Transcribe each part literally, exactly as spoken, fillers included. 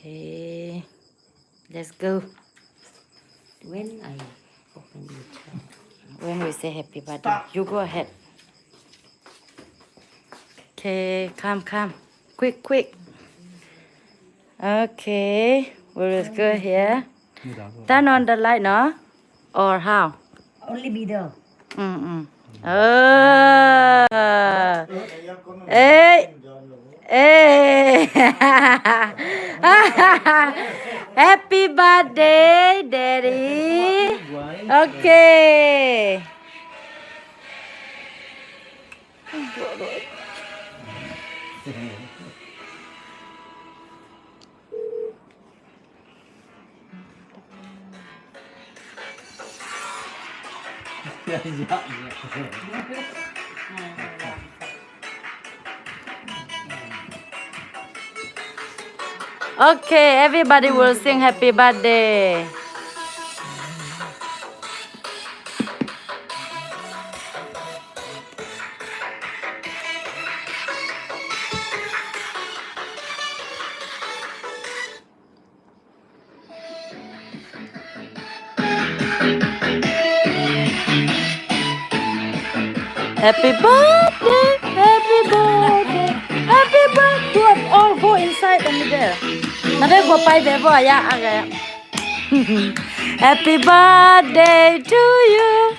Okay, let's go. When I open it. When we say happy birthday, you go ahead. Okay, come, come. Quick, quick. Okay, we'll go here. Turn on the light, no? Or how? Only middle. Mm-mm. Oh. Hey. Hey. Happy birthday, Daddy. Okay. Okay, everybody will sing happy birthday. Happy birthday, happy birthday, happy birthday. All go inside the middle. Happy birthday to you.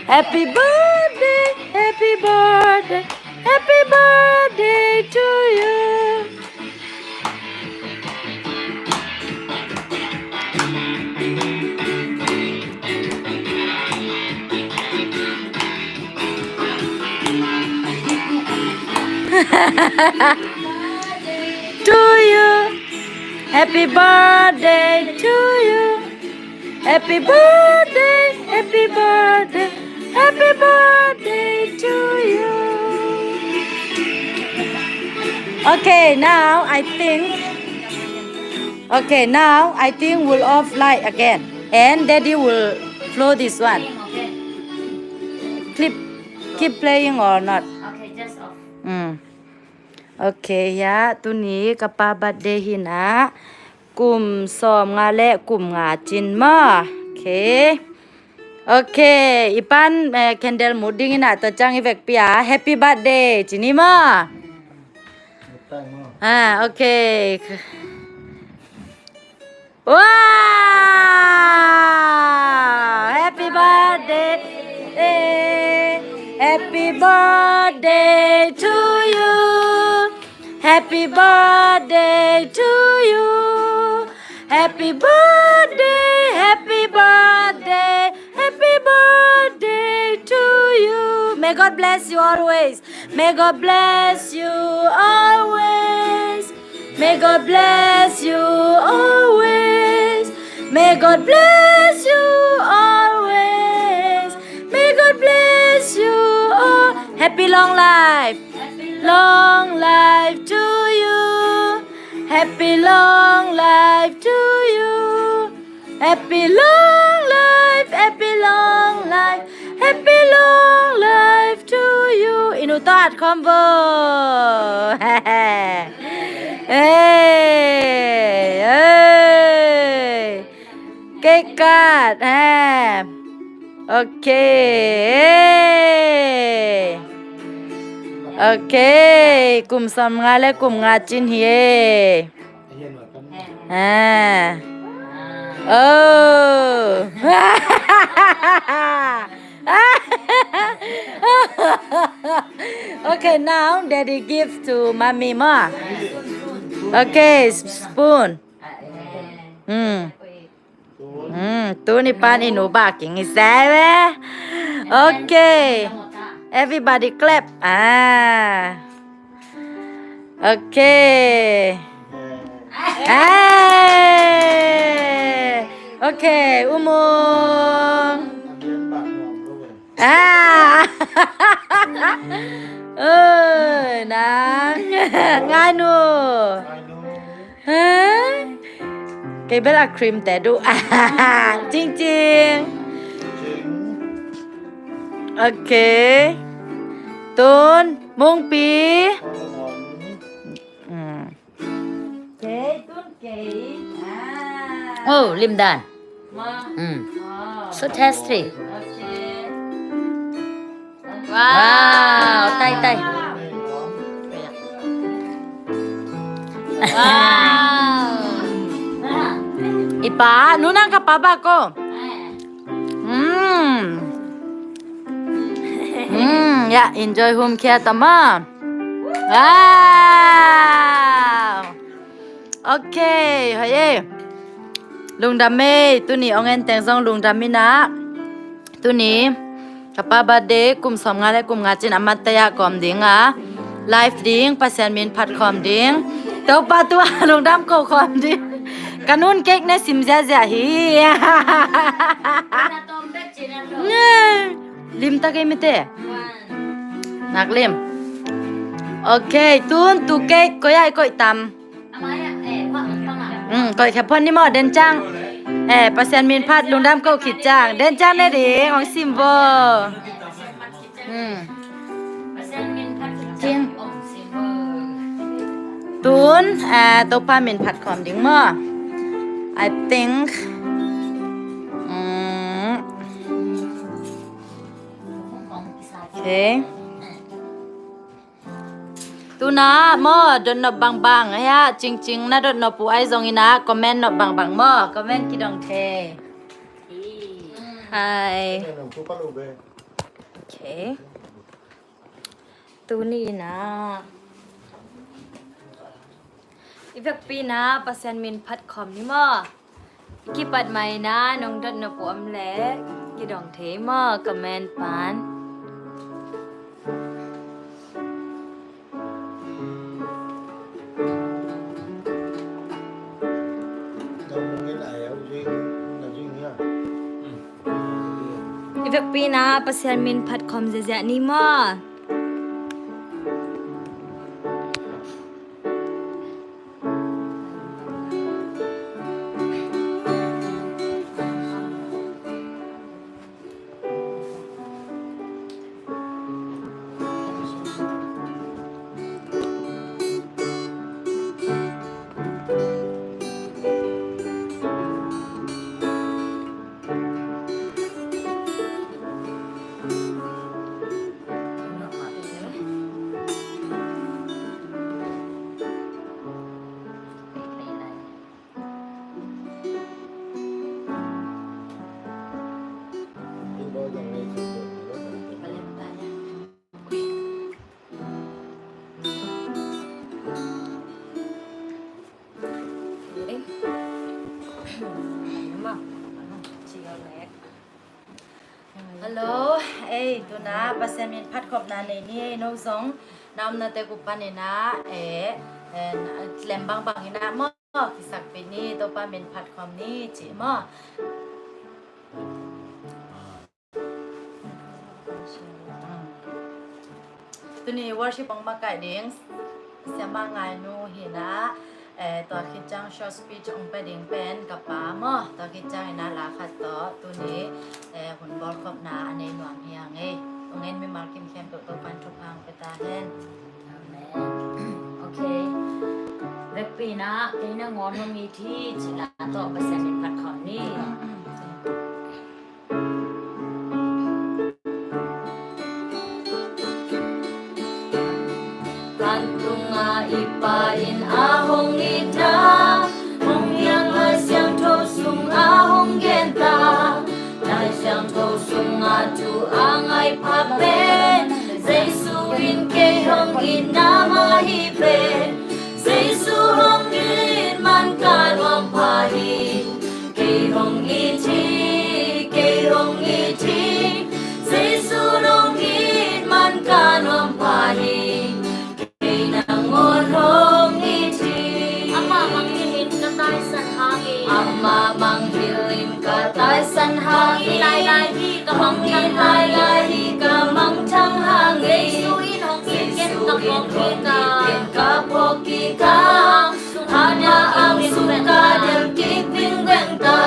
Happy birthday, happy birthday, happy birthday to you. To you. Happy birthday to you. Happy birthday, happy birthday, happy birthday to you. Okay, now I think. Okay, now I think we'll off light again, and Daddy will flow this one. Keep, keep playing or not? Okay, just off. Mm. Okay, ya, tuni ka pa birthday hi na. Kum sawm nga le kum nga cin maw. Okay. Okay, i pan, eh, candle mut ding i na, tua ciang i vekpi a happy birthday ci ni maw. Ah, okay. Wow! Happy birthday, happy birthday to you. Happy birthday to you. Happy birthday, happy birthday, happy birthday to you. May God bless you always. May God bless you always. May God bless you always. May God bless you always. May God bless you all. Happy long life. Long life to you. Happy long life to you. Happy long life, happy long life, happy long life to you. I nu tawh at khawm vo. Hey, hey. Cake cut, ha. Okay. Okay. Kum sawm nga le kum nga cin hi e. Ah. Oh. Okay, now Daddy give to Mommy maw. Okay, s-, spoon. Hmm. Hmm, tuni pan i nu bak ing i sai ve. Okay. Everybody clap. Ah. Okay. Hey! Okay, Umung. Ah. Oi, nang. Ngai nu. Hei. Kei bel a cream te duh. Cing cing. Ok. Tun, Mungpi. Mm. Kei, tun kei. Oh, limdan. Mm. So tasty. Wow, tai, tai. Wow. I pa, nu nang ka pa ba ko. Mm. Mm, ya, enjoy home care ta ma. Wow. Ok, hoih e. Lungdam e, tuni ong en teng zong lungdam ina. Tuni ka pa birthday, kum sawmnga le kum nga cin a mat taya kawm ding a, live ding, Pasian min phat khawm ding. Topa tu a lungdam ko khawm ding. Ka nun cake na sim ziazia hi. Lim ta kei mite. Nak lim. Ok, tun tu cake koi ai koi tam. Mm, koih khia phuan ni maw, den ciang. Eh, Pasian min phat lungdam ko khit ciang. Den ciang ne ding, ong sim vo. Mm. Cing. Tun, eh, Topa min phat khawm ding maw. I think. Mm. Ok. Tuna maw, dotnop bangbang hia, cingcing na dotnop uh ai zong ina, comment nop bangbang maw, comment kidong thei. Hi. Ok. Tuni ina. I vekpi ina Pasian min phat khawm ni maw. I kipat mai ina nong dotnop uh om leh kidong thei maw, comment pan. I vekpi ina Pasian min phat khawm ziazia ni maw. Hello, ei, tuna Pasian min phat khopna nei ni ei, no zong na omna te ku pan ina, eh, eh, lem bangbang ina maw, kisakpih ni, Topa min phat khawm ni, ci maw. Tuni worship hong makaih ding siamah Ngainu hi ina, eh, tua khit ciang short speech hong pia ding pen ka pa maw, tua khit ciang ina la khat tawh tuni, eh, hun bawlkhopna a nei nuam hi hang ei. Tua ngei mimal kim khempeuh Topan thupha hong pia ta hen. Amen. Ok. Vekpi ina, kei nangawn hong it hi, ci la tawh Pasian min phat khawm ni. Vantunga i Pa in a hong it a, hong piak Lai Siangtho sungah hong gen ta. Lai Siangtho sungah thu a ngai pha pen, Jesu in kei hong itna mah hi pen. Jesu hong it man ka nuam pha hi. Kei hong it hi, kei hong it hi, Jesu hong it man ka nuam pha hi. Kei nangawn hong it hi. Amah mangngilh in ka taisan hangin. Amah mangngilh in ka taisan hangin. Hong it lailai hi ka mangthang hangin. Hong it lailai hi ka mangthang hangin. Jesu in hong it ken ka phawk kik a. Jesu in hong it ken ka phawk kik a. Hana ang sung ka delh kik vingveng ta.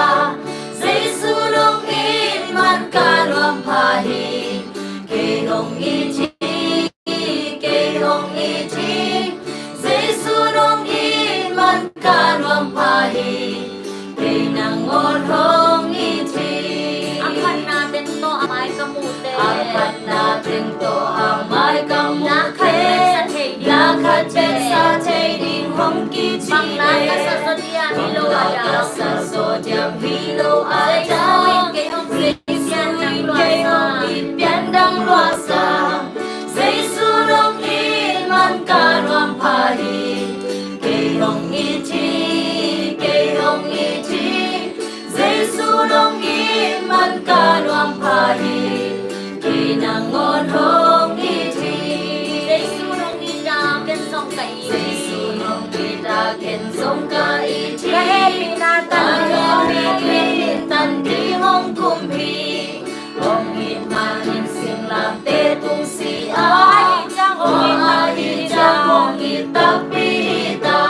Jesu hong it man ka nuam pha hi. Kei hong it hi, kei hong it hi. Jesu hong it man ka nuam pha hi. Kei nang Ka sa so diam hi lo a dang. Jesu in kei hong it pian dang lua sa. Jesu in hong it man ka nuam pha hi. Kei hong it hi, kei hong it hi. Jesu in hong it man ka nuam pha hi. Kei nangawn hong it hi. Jesu in hong it a, ken zong ka it hi. Jesu in hong it a, ken zong ka it hi. Ka hehpihna tan ding hong kum hi. Hong it manin singlamteh tung si a. Hong it ciang hong it takpi hi ta.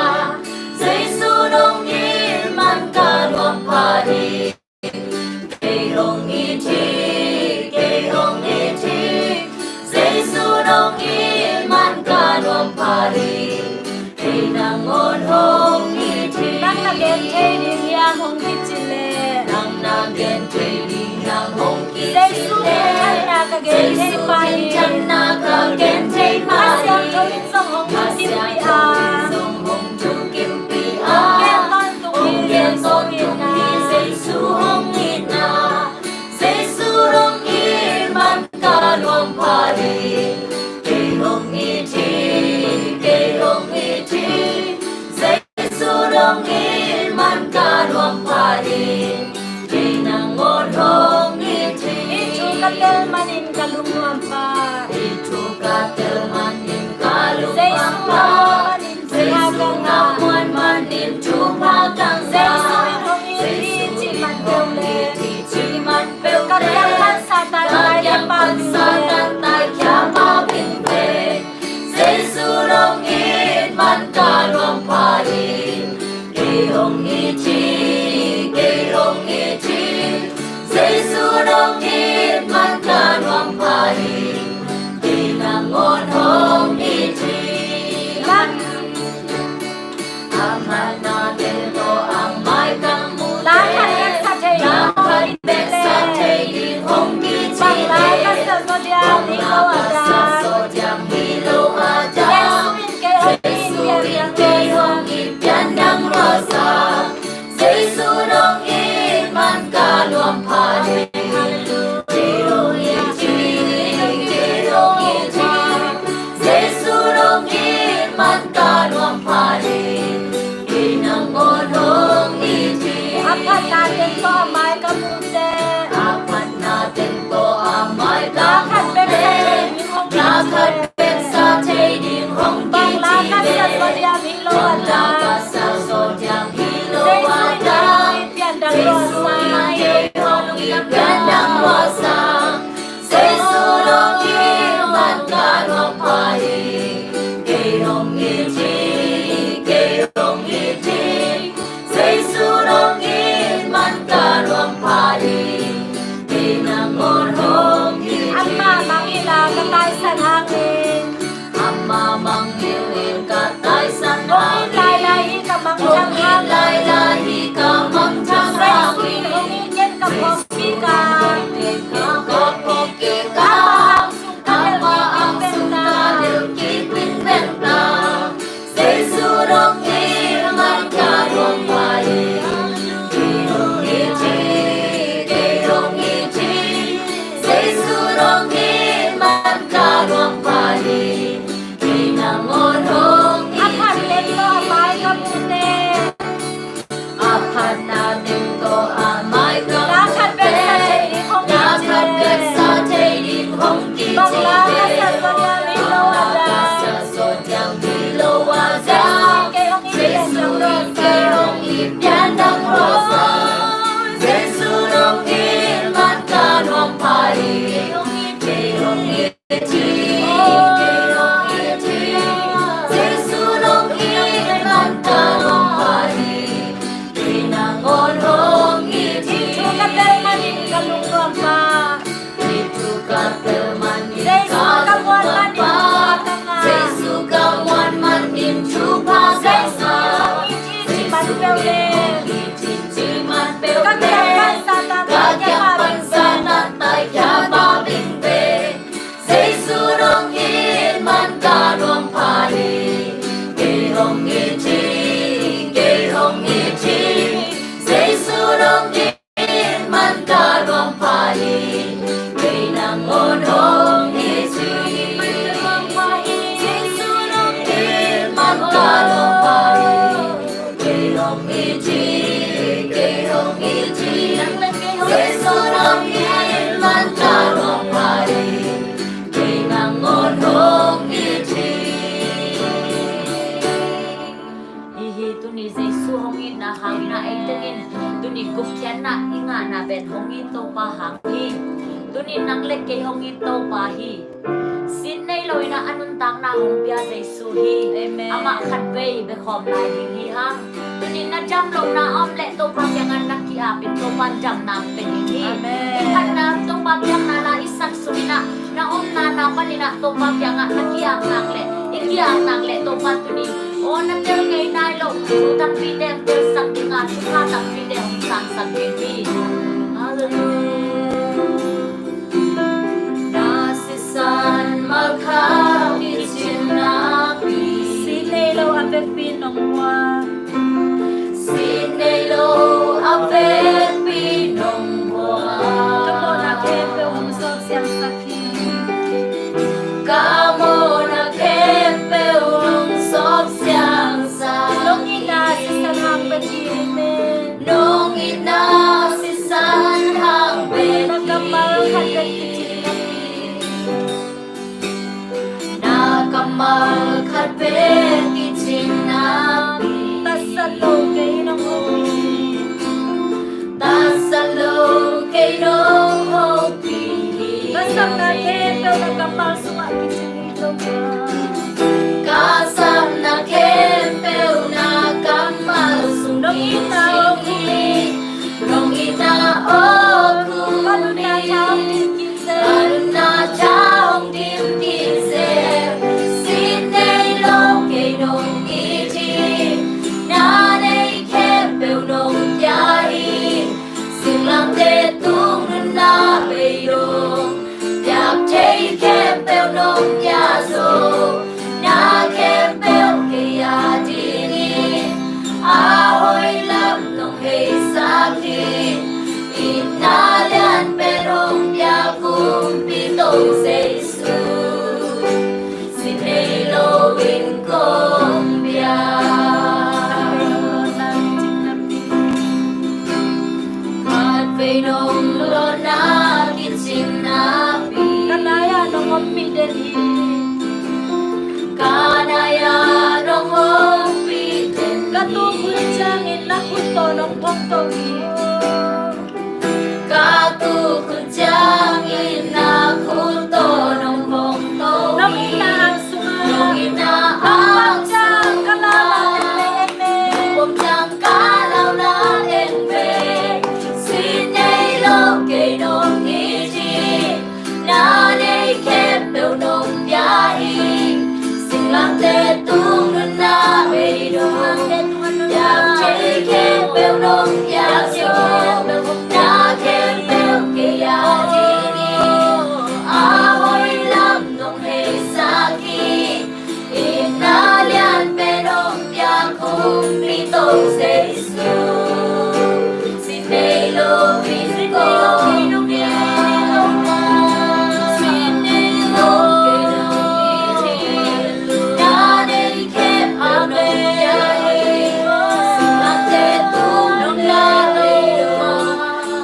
Jesu in hong it man ka nuam pha hi. Kei hong it hi, kei hong it hi. Jesu in hong it man ka nuam pha hi. Kei nangawn hong it hi. Nang na gen thei ding hiam hong kici leh? Nang na gen thei ding hiam hong kici leh? Jesu minthanna ka gen thei pa hi. Jesu minthanna ka gen thei pa hi. Kha Siangtho in zong hong thukimpi a. Kha Siangtho in zong hong thukimpi a. Hong gen tawntung hi Jesu hong itna. Jesu in hong it man ka nuam pha hi. Kei hong it hi, kei hong it hi. Jesu in hong it man ka nuam pha hi. Kei nangawn hong it hi. Hih thu ka tel manin ka lungnuam pah. Hih thu ka tel manin ka lungnuam pah. Jesu ka muan manin thupha ka ngah. Jesu in hong it hi cih man peuh leh. Jesu in hong it hi cih man peuh leh. Ka kiang pan Satan taikhia pah vingveng. Jesu in hong it man ka nuam pha hi. Kei hong it hi, kei hong it hi. Jesu in hong it man ka nuam pha hi. Kei nangawn hong it hi. Lam. A phatna teng tawh a mai ka muh teh. La khat bek sa thei ding hong kici leh. La khat bek sa thei ding hong kici leh. Bang la ka sa zaw diam hi lo a dang. Bang la ka sa zaw diam hi lo a dang. Jesu in kei hong it pian dang lua sa. Jesu in hong it man ka nuam pha hi. Kei hong it hi, kei hong it hi. Jesu in hong it man ka nuam pha hi. Kei nangawn hong it hi. A phatna teng tawh a mai ka muh teh. A phatna teng tawh a mai ka muh teh. La khat bek sa thei ding hong kici leh. La khat bek sa thei ding hong kici leh. Bang la ka sa zaw diam hi lo a dang. Bang la ka sa zaw diam hi lo a dang. Jesu in hong it pian dang lua sa. Jesu in hong it pian dang lua sa. Jesu in hong it man ka nuam pha hi. Kei hong it hi, kei hong it hi. Jesu in hong it man ka nuam pha hi. Kei nangawn hong it hi. Amah mangngilh a ka taisan hangin. Amah mangngilh in ka taisan hangin. Hong it lailai hi ka mangthang hangin. Hong it lailai hi ka mangthang hangin. Jesu in hong it ngen ka phawk kik a. Jesu in hong it ngen ka phawk kik a. Amah aa sung ka delh kik vingveng ta. Amah aa sung ka delh kik vingveng ta. Jesu in hong it man ka nuam pha hi. Kei hong it hi, kei hong it hi. Jesu in hong it man ka nuam pha hi. Kei nangawn hong it hi. A phat teng tawh a mai ka muh teh. A phatna teng tawh a mai ka muh teh. La khat bek sa thei ding hong kici leh. La khat bek sa thei ding hong kici leh. Bang la ka sa zaw diam hi lo a dang. Bang la ka sa zaw diam hi lo a dang. Jesu in kei hong it pian dang lua sa. Jesu in kei hong it pian dang lua sa. Jesu in hong it man ka nuam pha hi. Kei hong it hi, kei hong it hi. Jesu in hong it man ka nuam pha hi. Kei nangawn hong it hi. Hih thu ka tel manin ka lungnuam pah. Hih thu ka tel manin ka lungnuam pah. Jesu ka muan manin thupha ka ngah. Jesu ka muan manin thupha ka ngah. Jesu in hong it hi cih man peuh leh. Jesu in hong it hi cih man peuh leh. Ka kiang pan Satan taikhia pah vingveng. Ka kiang pan Satan taikhia pah vingveng. Jesu in hong it man ka nuam pha hi. Kei hong it hi, kei hong it hi. Hangin ah ei tengin tuni gupkhiatna i ngahna pen hong it Topa hang hi. Tuni nang le kei hong it Topa hi. Sin nei lo in ah a nuntakna hong pia Jesu hi. Amen. Amah khat vei bekhawm lai ding hi hang. Tuni na dam lohna a om leh Topa kiangah na ki-ap in Topa in damna hong pia ding hi. Amen. I phatna Topa biakna la i sak suk in ah na omna na pan in ah Topa kiangah na ki-ap nak leh, i ki-ap nak leh Topa tuni aw na tel ngei nai lo thu tampi teng telsak ding a, thupha tampi teng hong sangsak ding hi. Halleluiah. Na sisan malkhak kicin nakpi. Sin nei lo a vekpi nong guan. Sin nei lo a vekpi nong guan. Ka mawhna khempeuh hong sawp siangsak hi. Ka mawhna khempeuh nong sawp siangsak hi. Nong itna sisan hang bek hi. Amen. Nong itna sisan hang bek hi. Na kammal khat bek kicin nakpi. Na kammal khat bek kicin nakpi. Tatsat lo kei nong hopih. Tatsat lo kei nong hopih. Ka sapna khempeuh na kammal sungah kicin hi Topa. Ka sapna khempeuh na kammal sung kicin hi. Nong itna aw khumin. Ka nunna tha hong dim kik zel. Sin nei lo kei nong it hi. Na nei khempeuh nong pia hi. Singlamteh tung nunna bei dong. Piak thei khempeuh nong pia zo. Na khempeuh kei a dingin a hoih lam nong heisak hi. Itna lianpen hong pia Kumpi Topa Jesu. Sin nei lo in kong pia. Khatvei nong lawhna kicin nakpi. Ka nai-ah nong ompih den hi. Ka nai-ah nong ompih den hi. Ka tuk hun ciangin na khut tawh nong phongto hi. Ka tuk hun ciangin na khut tawh nong phongto hi. Nong itna hang sungah. Nong itna hang sungah. Ka lau na en ve. Nong pom ciang ka lau na en ve. Sin nei lo kei nong it hi. Na nei khempeuh nong pia hi. Singlamteh tung nunna bei dong. Piak thei khempeuh nong pia zo. Na khempeuh kei a dingin a hoih lam nong heisak hi. Itna lianpen hong pia Kumpi Topa Jesu. Sin nei lo in kong pia. Sin nei lo kei nong it hi. Na nei khempeuh nong pia hi. Singlamteh tung nunna bei dong.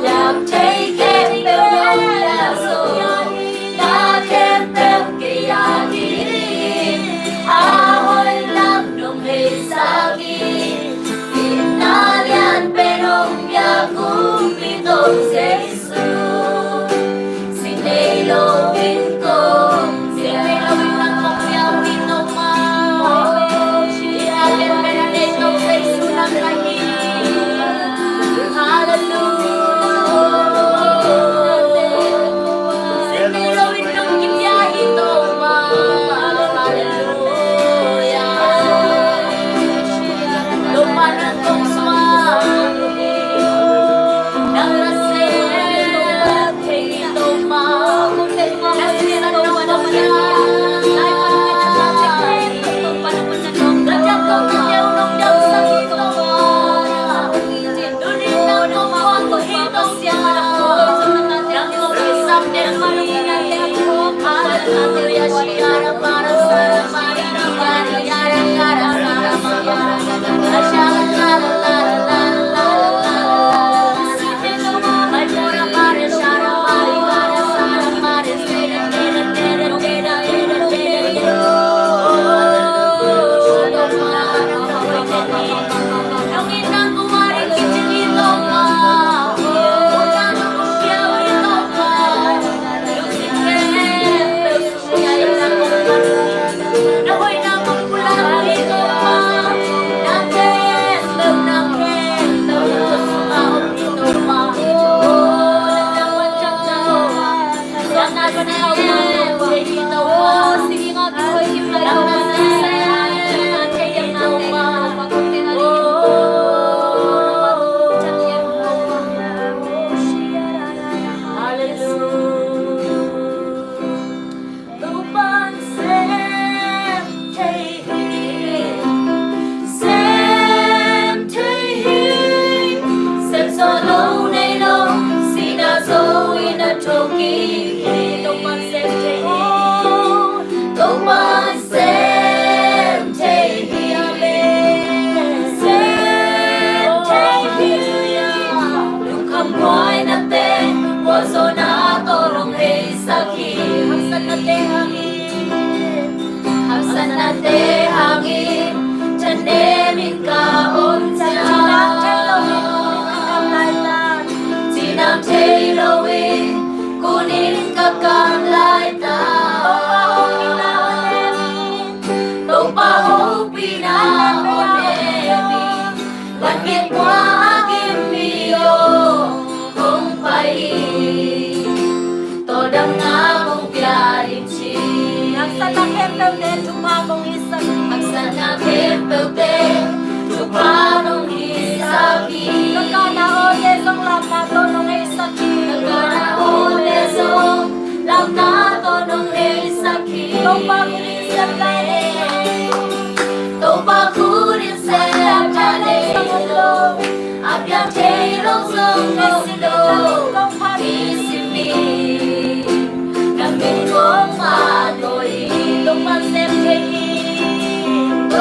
Piak thei khempeuh nong pia zo. Na khempeuh kei a dingin a hoih lam nong heisak hi.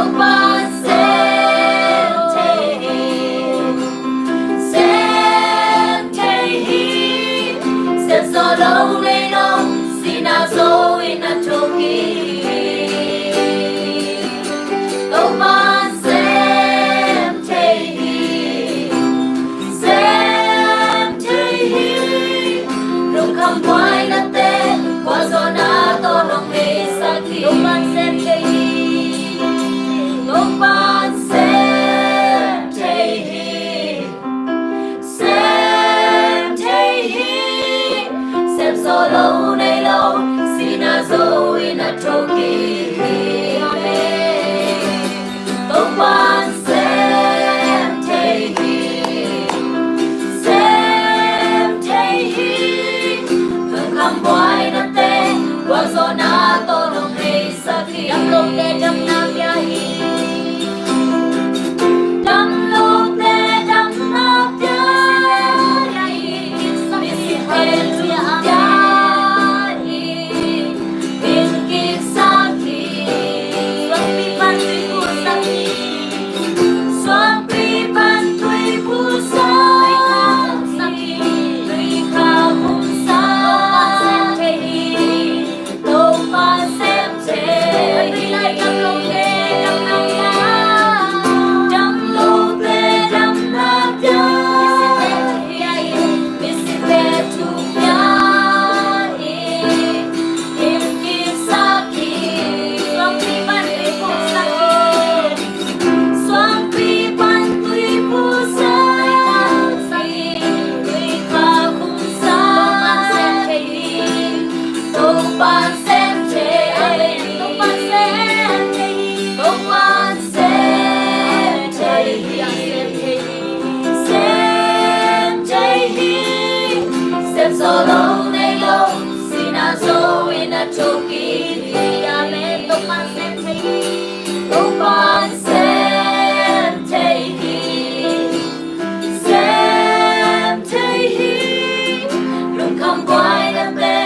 Topa'n sem thei hi, sem thei hi. Sem zo lo nei lo, sihna zo in a thuk hi. Topa'n sem thei hi, sem thei hi. Lungkham buainate, khuazawhna tawh hong neisak hi. Topa'n sem thei hi, Topa'n sem thei hi, sem thei hi. Sem zo lo nei lo, sihna zo in a thuk hi. Amen. Topa'n sem thei hi, sem thei hi. Lungkham buainate, khuazawhna tawh hong neisak hi. Dam lote damna pia hi. Dam lote damna pia hi. Misite thupia hi. Hing kiksak hi. Suangpi pan tui phusak hi. Suangpi pan tui phusak hi. Tui kha humsak hi. Topa'n sem thei hi. Dam lote damna pia, dam lote damna pia hi. Misite thupia hi. Hing kiksak hi. Suangpi pan tui phusak hi. Suangpi pan tui phusak hi. Tui kha humsak hi. Topa'n sem thei hi. Topa'n sem thei hi. Topa'n sem thei hi. Sem thei hi. Sem zo lo nei lo, sihna zo in a thuk hi. Amen. Topa'n sem thei hi. Topa'n sem thei hi. Sem thei hi. Lungkham buainate,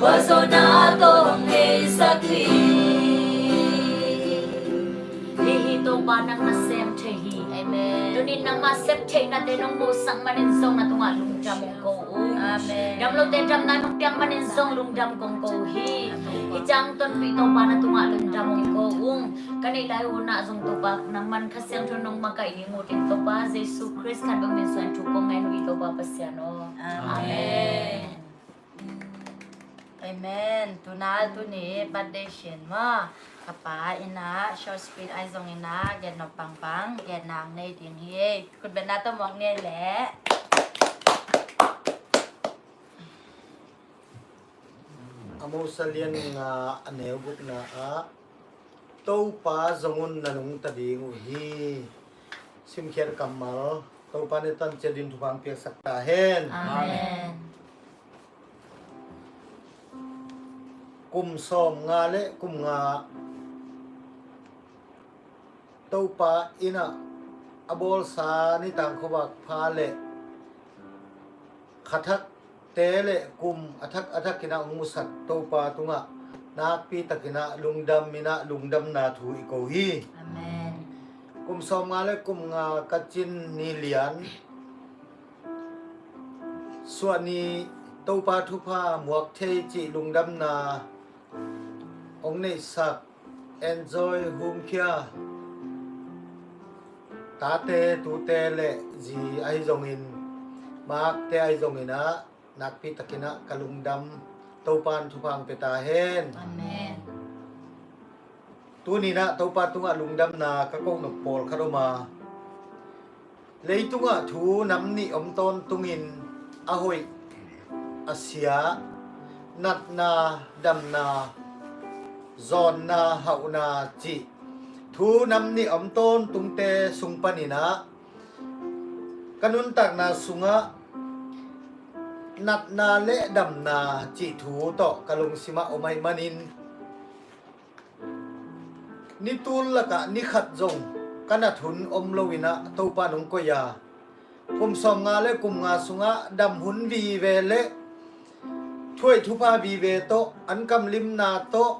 khuazawhna tawh hong neisak hi. Hi hi Topa, nang na sem thei hi. Amen. Tunin nangmah sem theihnate nong muhsak manin zong na tungah lungdam kong ko ung. Amen. Dam lote damna nong piak manin zong lungdam kong ko hi. Amen. Hih ciang tonpih Topa, na tungah lungdam kong ko ung. Ka neih lai hun ah zong Topa, nangman Kha Siangtho nong makaih ding uh teng Topa, Jesu Khrist khat bek min suang in thu kong ngen uh hi Topa Pasian aw. Amen. Amen. Amen. Tuna tuni birthday sin maw, ka pa in ah short speech ahi zongin ah gen nop bangbang gen nang nei ding hi. Khutbetna tawh muak ni leh. Amos a lian nga, a neu gukna ah, Topa zong un na nungta ding uh hi. Simkhiat kammal, Topa in tan ciat ding thupha piaksak ta hen. Amen. Kum sawmnga le kum nga Topa in ah a bawlsa nitak khuavak pha le kha thakte le kum a thak a thak in ah hong musak Topa tungah nakpi takin ah lungdam in ah lungdamna thu i ko hi. Amen. Kum sawmnga le kum nga Kachin ni lian suahni Topa thupha muak thei cih lungdamna hong neihsak Enjoy Humkhia tate, tute le zi ahi zongin, makte ahi zongin ah nakpi takin ah ka lungdam, Topa in thupha hong pia ta hen. Amen. Tuni in ah Topa tungah lungdamna ka koh nop pawlkhat om a, leitungah thu nam nih om tawntungin a hoih, a sia, natna, damna, zawnna, hauhna cih thu nam nih om tawntungte sung panin ah ka nuntakna sungah natna le damna cih thu tawh ka lungsimah om ahih manin, ni tul lakah ni khat zong ka nat hun om loin ah Topa in hong koih a, kum sawmnga le kum nga sungah dam hun vive le thuhoih thupha vive tawh, an kamlimna tawh,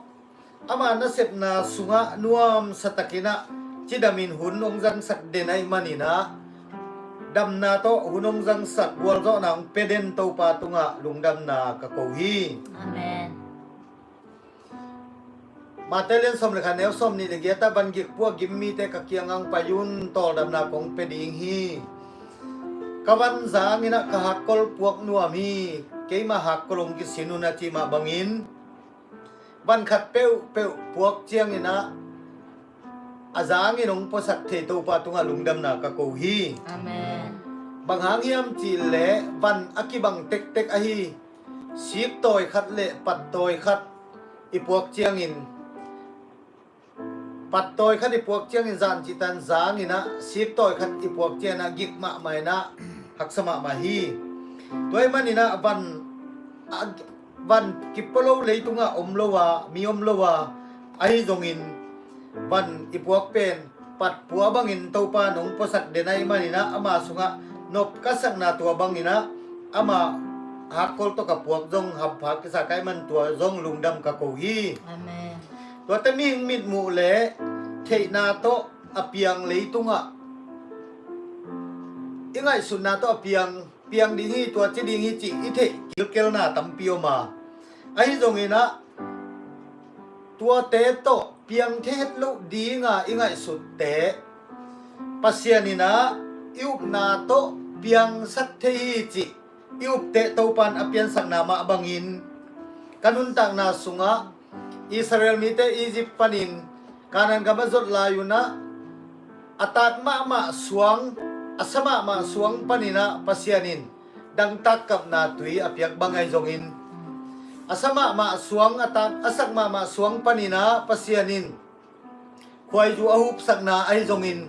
ama nasepna sungah nuamsa takin ah cidamin hun hong zangsak den ahih manin ah, damna tawh hun hong zangsak gualzawhna hong pia den Topa tungah lungdamna ka ko hi. Amen. Mate lian sawm le khat neu sawm nih le giat ah, van gik puak gim mite ka kiangah hong pai un, tawldamna kong pia ding hi. Ka van zangin ah ka hakkol puak nuam hi. Keima hakkol hong kisin un a cih mah bangin, van khat peuhpeuh puak ciangin ah a zangin hong puasak thei Topa tungah lungdamna ka ko hi. Amen. Bang hang hiam cih leh van a kibang tektek ahi, siktawi khat le pattawi khat i puak ciangin, pattawi khat i puak ciangin zan cihtan zangin ah, siktawi khat i puak ciangin ah gik mahmah in ah, haksa mahmah hi. Tua ahih manin ah van, a, van kipua lo, leitungah om lo a, mi om lo a, ahi zongin van i puak pen patpua bangin Topa in hong puasak den ahih manin ah, ama sungah nop ka sakna tua bangin ah, ama hakkol tawh ka puak zong hampha kisa ka hih man, tua zong lungdam ka ko hi. Amen. Tuate mihing mitmuh le theihna tawh a piang leitungah, i ngaihsutna tawh a piang, piang ding hi, tua ci ding hi cih i theih kilkelna tampi om a, ahi zongin ah tuate tawh piang thei het loh dinga i ngaihsutte Pasian in ah i upna tawh piangsak thei hi cih i upteh Topa in a piansakna mah bangin, ka nuntakna sungah Israel mite Egypt panin Kanaan gam a zot lai un ah, a taat mahmah suang, a sa mahmah suang panin ah Pasian in dangtak kapna tui a piak bang ahi zongin, a sa mahmah suang, a taat, a sak mahmah suang panin ah Pasian in khuaizu a hupsakna ahi zongin,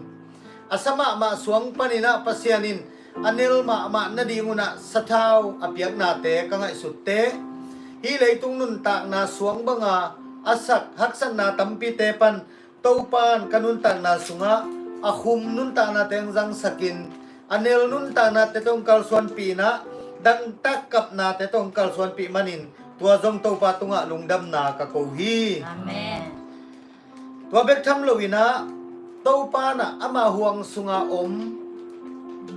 a sa mahmah suang panin ah Pasian in a nel mahmah nading un ah sathau a piaknate ka ngaihsutte, hih leitung nuntakna suang banga a sak haksatna tampite pan Topa in ka nuntakna sungah a khum nuntaknate hong zangsakin, a nel nuntaknate tawh hong kalsuanpih in ah, dangtak kapnate tawh hong kalsuanpih manin, tua zong Topa tungah lungdamna ka ko hi. Amen. Tua bek tham loin ah, Topa in ah ama huang sunga om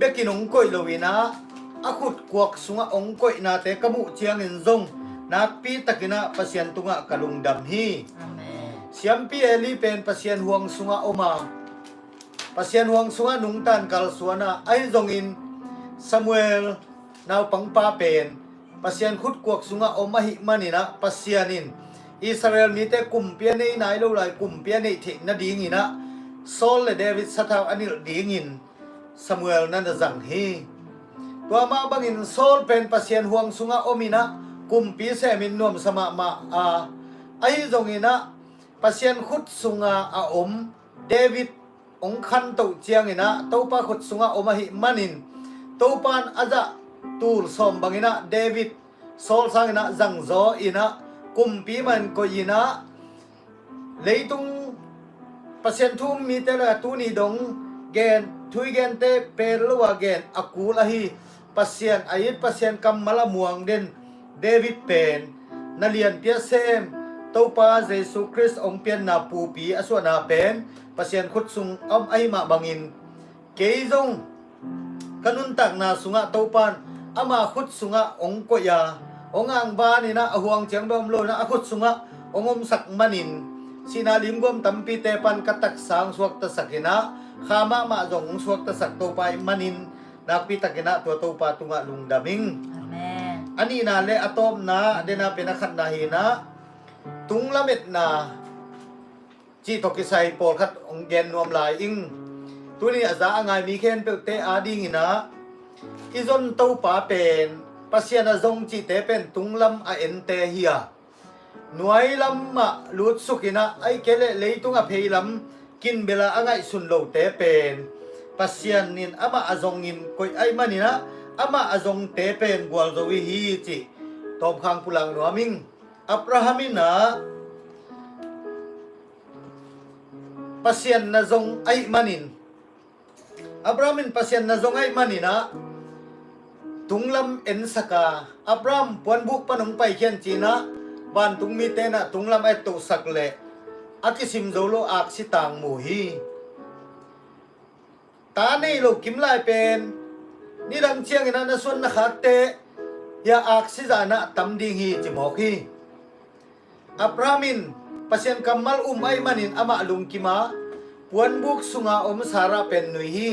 bekin hong koih loin ah, a khutkuak sungah hong koihnate ka muh ciangin zong nakpi takin ah Pasian tungah ka lungdam hi. Amen. Siampi Eli pen Pasian huang sungah om a, Pasian huang sungah nungtan kalsuan a, ahi zongin Samuel naupangpa pen Pasian khutkuak sungah om ahih manin ah, Pasian in Israel mite kumpi a nei nai lo lai, kumpi a neih theih nadingin ah, Saul le David sathau a nilh dingin Samuel na na zang hi. Tua mah bangin Saul pen Pasian huang sungah om in ah, kumpi semin nuamsa mahmah a, ahi zongin ah Pasian khut sunga a om David hong khantoh ciangin ah, Topa khut sungah om ahih manin, Topa in a zah tul sawm bangin ah David Saul sangin ah zangzaw in ah, kumpi mah in koih in ah, leitung Pasian thu um mite lakah tuni dong gen, thu i gente pel lo a gen a kul ahi, Pasian a it, Pasian kammal a muang den David pen, na lianpi a sem Topa Jesu Khrist hong pianna pupi a suahna pen Pasian khut sung a om ahih mah bangin, kei zong ka nuntakna sungah Topa in ama khut sungah hong koih a, hong angvan in ah, a huang ciang bek om lo in ah, a khut sungah hong omsak manin, sihna limguam tampite pan ka taksa hong suaktasak in ah, kha mahmah zong hong suaktasak Topa ahih manin, nakpi takin ah tua Topa tungah lungdam ing. Amen. A nihna le a tawpna, a dena pen a khatna hi in ah, tunglam etna cih tawh kisai pawlkhat hong gen nuam lai ing. Tuni a za a ngai mi khempeuhte adingin ah, i zon Topa pen, Pasian a zong cihte pen tunglam a ente hi a, nuai lam mah lutsuk in ah, ahih kei leh leitung a pheilam kinbela a ngaihsun lote pen, Pasian in amah a zongin koih ahih manin ah, amah a zongte pen gualzo i hi cih tawmkhang pulak nuam ing. Abraham in ah Pasian na zong ahih manin, Abraham in Pasian na zong ahih manin ah, tunglam ensak a, Abraham puanbuk pan hong paikhia in ci in ah, vantung mite in ah tunglam a ettohsak leh a kisim zo lo aksi tang mu hi. ta nei lo kim lai pen nidang ciangin ah na suan na khakte hia aksi zah in ah tam ding hi ci mawk hi. Abraham in Pasian kammal um ahih manin amah lungkim a, puanbuk sunga om Sarah pen nui hi.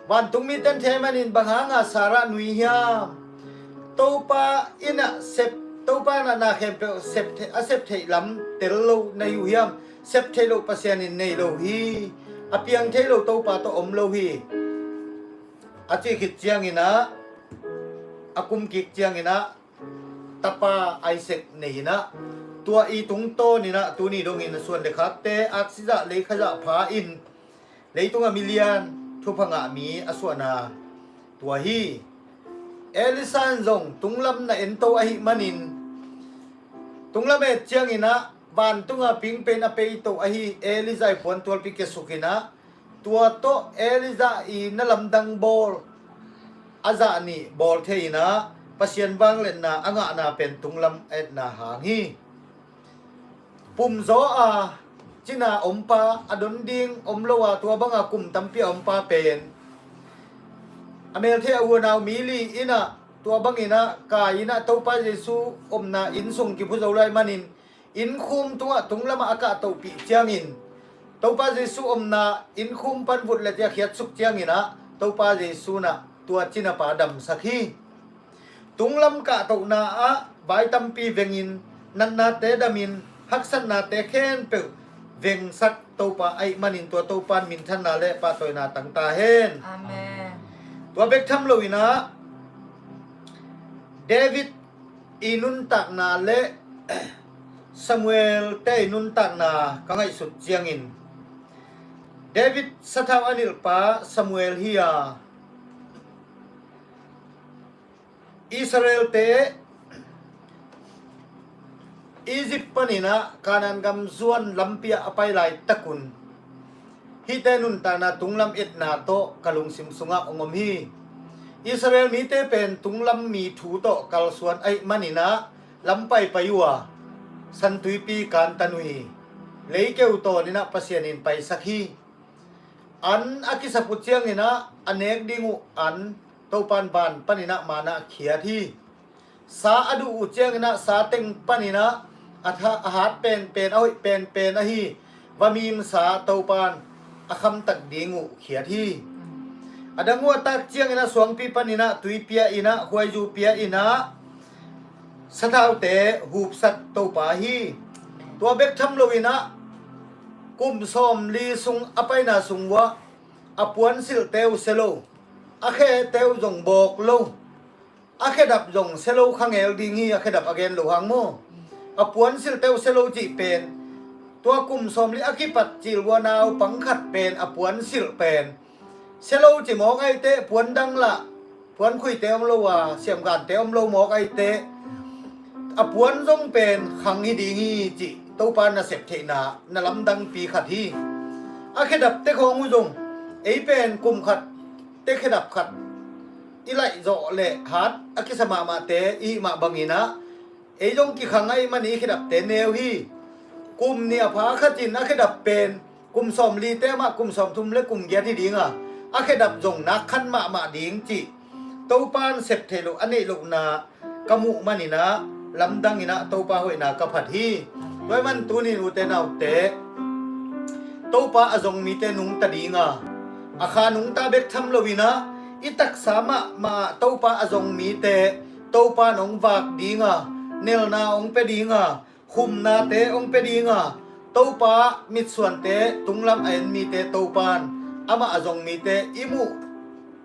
Vantung mite in thei manin bang hanga Sarah nui hiam? Topa in ah sep, Topa in ah na khempeuh sep thei, a sep theih lam tel lo na hi uh hiam? Sep theih loh Pasian in nei lo hi. A piang thei lo Topa tawh om lo hi. A cih khit ciangin ah, a kum kik ciangin ah tapa Isaac nei in ah, tua i tungtawn in ah tuni dongin a suan le khakte aksi zah lei kha zah pha in leitungah milian thupha ngah mi a suahna tua hi. Elisha in zong tunglam na ento ahih manin, tunglam et ciangin ah vantunga pingpen a peito ahi Elijah i puantualpi kiasuk in ah, tua tawh Elijah i na lamdang bawl a zah nih bawl thei in ah Pasian vangliatna a ngahna pen tunglam a etna hang hi. Pumzaw a cina ompa, a don ding om lo a tua banga kum tampi a ompa pen a melthei a u a nau mi li in ah, tua bangin ah kai in ah Topa Jesu omna inn sung kiphu zo lai manin, innkhum tungah tunglamah a kahtohpih ciangin Topa Jesu omna innkhum pan vut le tia khiatsuk ciangin ah Topa Jesu in ah tua cinapa damsak hi. Tunglam kahtohna ah vai tampi vengin, natnate damin, haksatnate khempeuh vengsak Topa ahih manin tua Topa in minthanna le pahtawina tang ta hen. Amen. Tua bek tham lo in ah David i nuntakna le Samuel te i nuntakna ka ngaihsut ciangin, David sathau a nilhpa Samuel hi a, Israel te Egypt panin ah Kanaan gam zuan lampi ah a pai laitakun hihte nuntakna tunglam etna tawh ka lungsim sungah hong om hi. Israel mite pen tunglam mi thu tawh kalsuan ahih manin ah lam paipai uh a, San Tuipi kantan uh hi. Leikeu tawn in ah Pasian in paisak hi. An a kisap uh ciangin ah a nek ding uh an Topa in van panin ah manna khiat hi. Sa a duh uh ciangin ah sa teng panin ah a tha, a hat penpen, a hoih penpen ahi vamim sa Topa in a khamtak ding uh khiat hi. A dang uh a tak ciangin ah suangpi panin ah tui pia in ah, khuaizu pia in ah, sathaute hupsak Topa hi. Tua bek tham lo in ah kum sawmli sung a paina sung uh ah a puansilhte uh sia lo, a khete uh zong bawk lo, a khedap zong sia lo kha ngel ding hi, a khedap a gen lo hang maw. A puansilhte uh sia lo cih pen tua kum sawmli a kipat cil uh a naupang khat pen a puansilh pen sia lo ci mawk ahih teh puan dang lah, puankhuite om lo a, siamgante om lo mawk ahih teh a puan zong pen khang hi ding hi cih Topa nasep theihna na lamdangpi khat hi. A khedapte khawng uh zong ei pen kum khat te khedap khat i laih zawh le hat a kisa mahmahte i hih mah bangin ah ei zong kikhang ahih manin i khedapte neu hi. Kum nih a pha khatin a khedap pen kum sawmlite amah kum sawmthum le kum giat hi ding a, a khedap zong nak khan mahmah ding cih Topa in sep theih loh a neih lohna ka muh manin ah lamdang in ah Topa hoihna ka phat hi. Tua ahih man tunin ute naute, Topa a zong mite nungta ding a, a kha nungta bek tham lo in ah i taksa mahmah Topa a zong mite Topa in hong vak ding a, nelna hong pia ding a, khumnate hong pia ding a, Topa mitsuante tunglam a en mite Topa in amah a zong mite i muh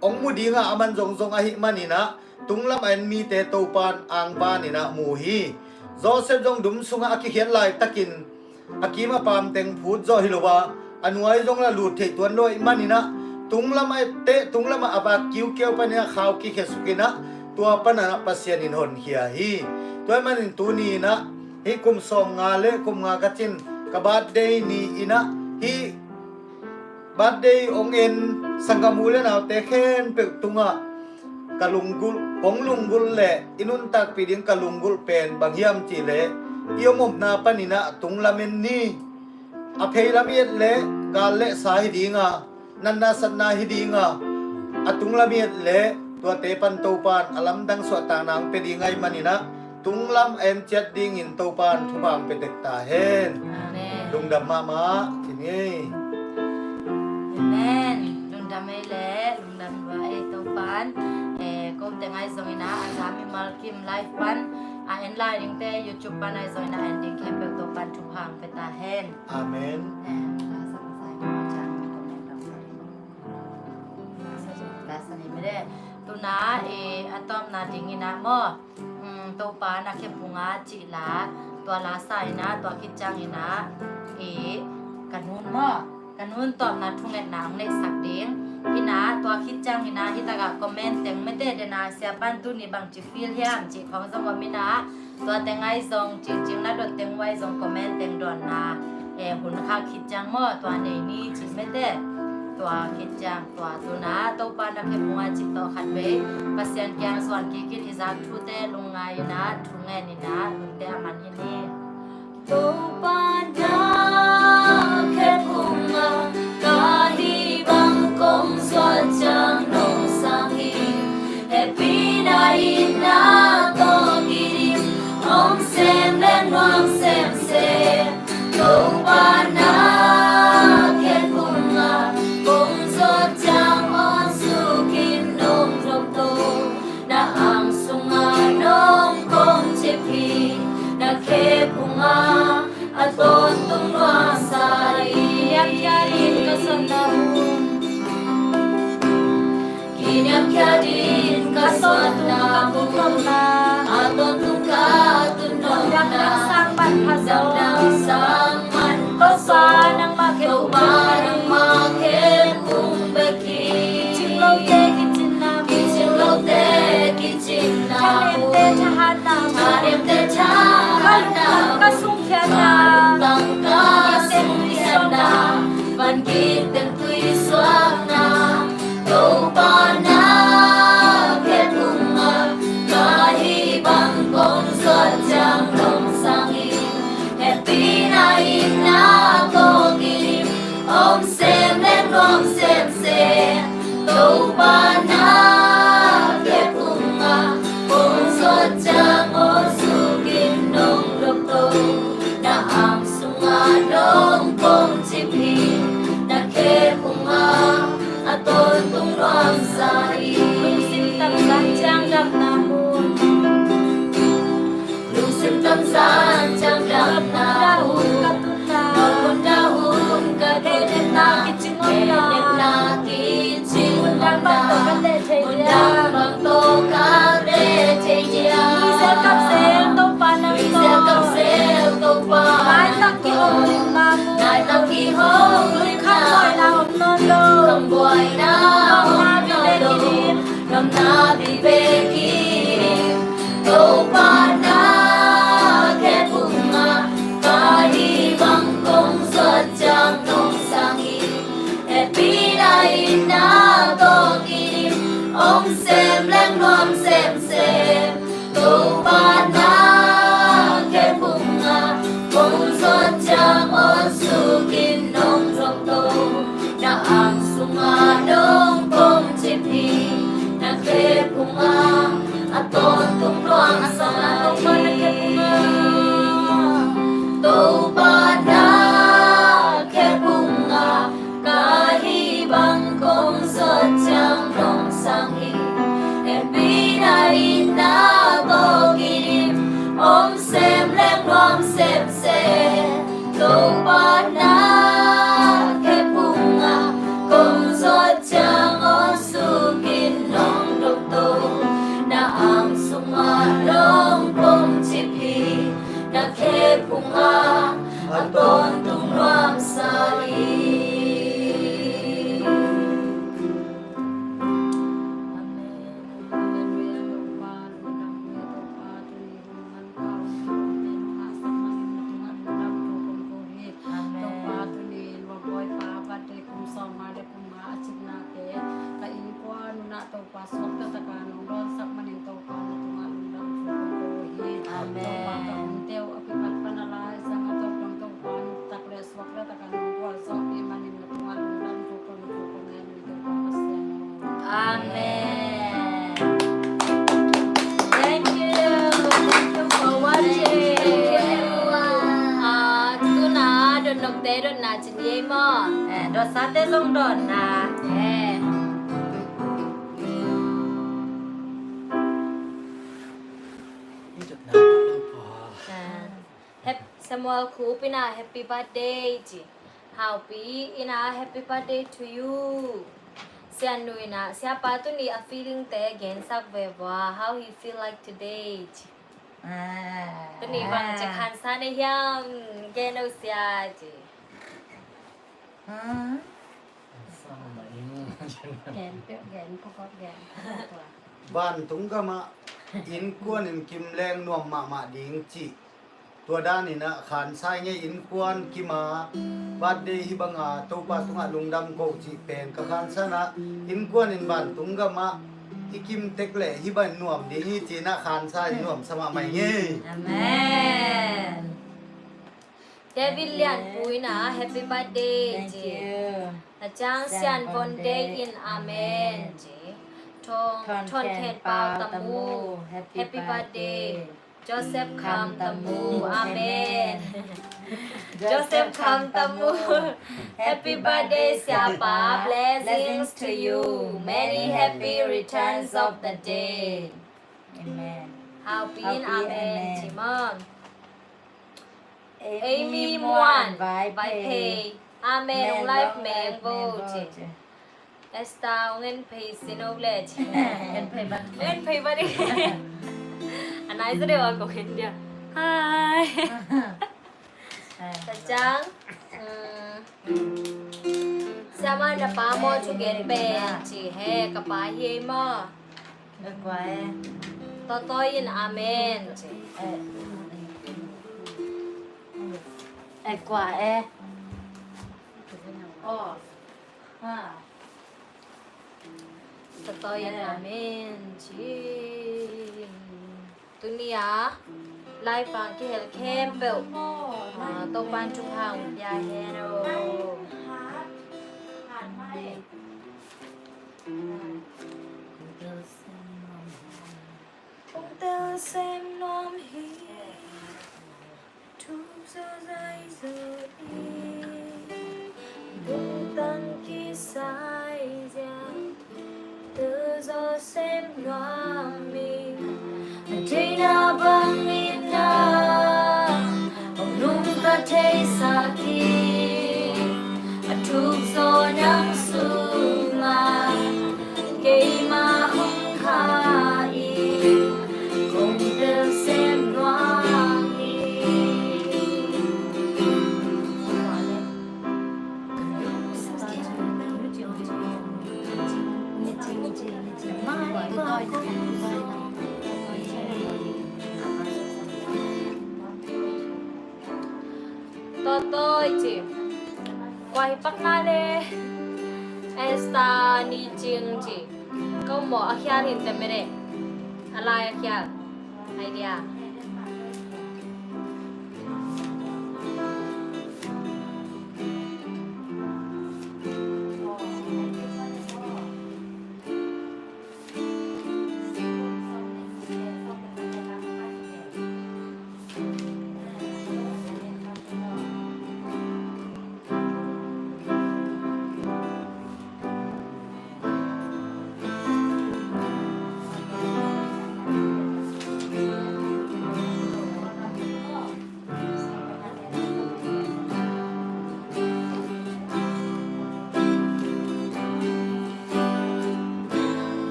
hong mu ding a, aman zongzong ahih manin ah tunglam a en mite Topa in angvan in ah mu hi. Joseph zong dum sungah a kikhiat laitakin a kim a paam teng phut zawh hi lo a, a nuai zong lah lut theih tuan lo ahih manin ah tunglam a etteh tunglam ah a vak kiukiau panin ah khau kikhia suk in ah tua panin ah Pasian in honkhia hi. Tua ahih manin tuni in ah hih kum sawmnga le kum nga ka cin ka birthday ni in ah hih birthday hong en sanggam u le naute khempeuh tungah ka lunggulh, kong lunggulh le i nuntakpih ding ka lunggulh pen bang hiam cih leh i om omna panin ah tunglam en ni. A pheilam i et leh gal le sa hi ding a, natna satna hi ding a, a tunglam i et leh tuate pan Topan a lamdang suahtakna hong pia ding ahih manin ah, tunglam a enciat dingin Topan thupha hong pia tek ta hen. Amen. Lungdam mahmah. Amen. Lungdam ei leh lungdam lua ei Topan. Eh, kote ngai zongin ah, a za mimal kim live pan a en lai dingte, YouTube pan ngai zongin ah en ding khempeuh Topan thupha hong pia ta hen. Amen. Tuna, eh, a tawpna dingin ah maw, mm, Topa na khephung a cih la, tua la sa in ah, tua khit ciangin ah, eh, ka nun maw, ka nun tawpna thungetna hong neihsak ding. Hi in ah, tua khit ciangin ah, hi takah comment teng mete dena, siapan tuni bangci feel hiam cih khawng zong om in ah, tua teng ai zong, cingcing na dot teng uai zong comment teng dawnna, eh, hun khak khit ciang maw, tua nei ni cih mete. Tua khit ciang, tua tuna Topa na khephung a cih tawh khat vei Pasian kiang zuan kik in, i zak thute lungngai in ah, thungen in ah, hunte a man hi ni. Topa na khephung a ka hih bang kong zuat ciang nong sang hi. Hehpih na in na tawh kidim, om sem leh nuam semsem. Topa na khephung a kong zuat ciang aw sukin nong dom to. Na ang sungah nong kong cip hi, na khephung ah a tawntung nuamsa hi. Kiniamkhiat in ka suahna hun, kiniamkhiat in ka suahna hun, a tawntung ka tun nopna, dangdang sang man pha zaw, dangdang sang man pha zaw. Topa nangmah khephung, Topa nangmah khephung bek hi. Kicing lote kicinna, kicing lote kicinna, thanemte thahatna, thanemte thahatna, ka sungkhiatna, ka lungtang ka sungkhiatna, van gik teng tui suakna. Topa na khephung ah ka hih bang kong zuat ciang nong sang hi. Hehpih na in na tawh kidim, om sem leh nuam semsem. Topa na khephung ah kong zuat ciang aw sukin nong dom to. Na ang sungah nong kong cip hi, na khephung ah a tawntung nuamsa hi. Lungsim tangzan ciang damna hun, lungsim tangzan ciang damna hun, ka tunna hun, ka tunna, hehnemna kicing omna, hehnemna kicing omna, mundang bang tawh ka leh thei dia, mundang bang tawh ka leh thei dia. Mizel kamsel Topa nang tawh, mizel kamsel Topa nang tawh, laitak kihong limna mun, laitak kihong limna mun, lungkham buaina om nawn lo, lungkham buaina om nawn lo, nopna vive kidim. Topa na khephung ah ka hih bang kong zuat ciang nong sang hi. Hehpih na in na tawh kidim, om sem leh nuam semsem. Topa na khephung ah kong zuat ciang aw sukin nong dom to. Na ang sungah nong kong cip hi, na khephung ah a tawntung nuamsa hi. Topa na khephung ah ka hih bang kong zuat ciang nong sang hi. Hehpih na in na tawh kidim, om sem leh nuam semsem. Topa na khephung ah kong zuat Amen. Thank you. Thank you for watching. Ah, tu-in ah dotnopte dotna cin ei maw. Eh, dotsate zong dotna. Eh. Ah. Hep-, Samuel Khup in ah happy birthday ci. Haupi in ah happy birthday to you. Sianu in ah, siapa tuni a feeling te gensak ve vua, how he feel like today ci. Ah. Tuni bang ci khansa na hiam, gen o sia ci. Ah. Gen peuh, gen peuh, gen peuh. Vantung gamah innkuan in kimleng nuam mahmah ding cih. Tua danin ah khansa ing ei, innkuan kim a birthday hih banga Topa tungah lungdam ko cih pen ka khansa in ah, innkuan in vantung gamah i kim tek leh hih bangin nuam ding hi ci-in ah khansa in nuamsa mahmah ing ei. Amen. David Lianpu in ah happy birthday ci. Thank you. A cang Sian Von Dei in amen ci. Thon Khen Pau Tamu, happy birthday. Joseph Kham Tamu, amen. Joseph Kham Tamu, happy birthday siapa, blessings to you, many happy returns of the day. Amen. Haupi in amen ci maw. Amy Muan Vaiphei, amen, long life meng bo ci. Esther, ong en phei sin o leh ci. En phei bat. En phei bat i. A nai zaw deuh a kong en dia. Hi. Ka cang. Mm. Siamah na pa maw, thugen pen ci he, ka pa hi ei maw. Ka kua e. Tawtawi in amen ci. E kua e. Aw. Ha. Tawtawi in amen ci. Tuni a live a kihel khempeuh, ah, Topa'n thupha hong pia hen aw. Kong tel sem nuam hi. Thuk zaw zai zaw in, lungtang kisai ziau, tel zaw sem nuam in. A theihna bangin na hong nungta theisak in, a thuk zaw nang sungah keimah hong kha in, kong tel sem nuam hi. Tawtawi ci. Kua hi pak na le. Esther Ni Cing ci. Ko maw a khial hi te mene. A lai a khial. Idea.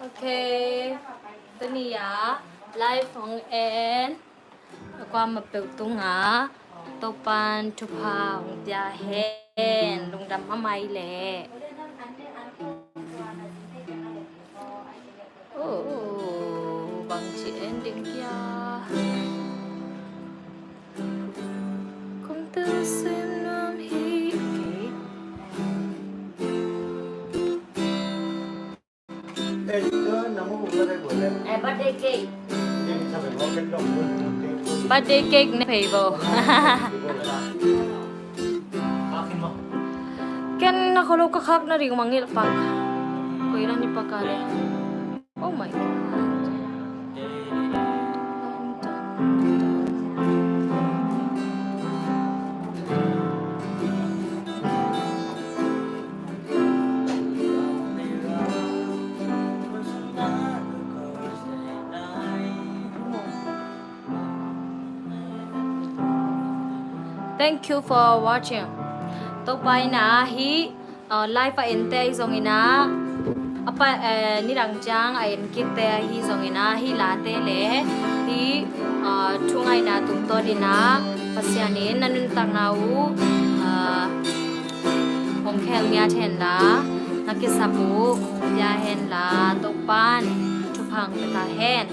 Ok, tuni a live hong en a kuamah peuh tungah Topan thupha hong pia hen. Lungdam a mai leh. Oh, bangci en ding kia. Kong tel sem nuam hi. Eh, birthday cake. Birthday cake ne phei bo. Ken na kholo ka khak na ring mangil pak. Koi la ni pak a le. Oh my God. Thank you for watching. Topa in a hi, uh, live a ente ahi zongin a, a pa, eh, nidang ciang a en kitte ahi zongin a, hi late le hi, uh, thungaihna tungtawn in a, Pasian in na nuntakna uh, uh, hong khel ngiat hen la, na kisap uh pia hen la, Topan thupha hong pia ta hen.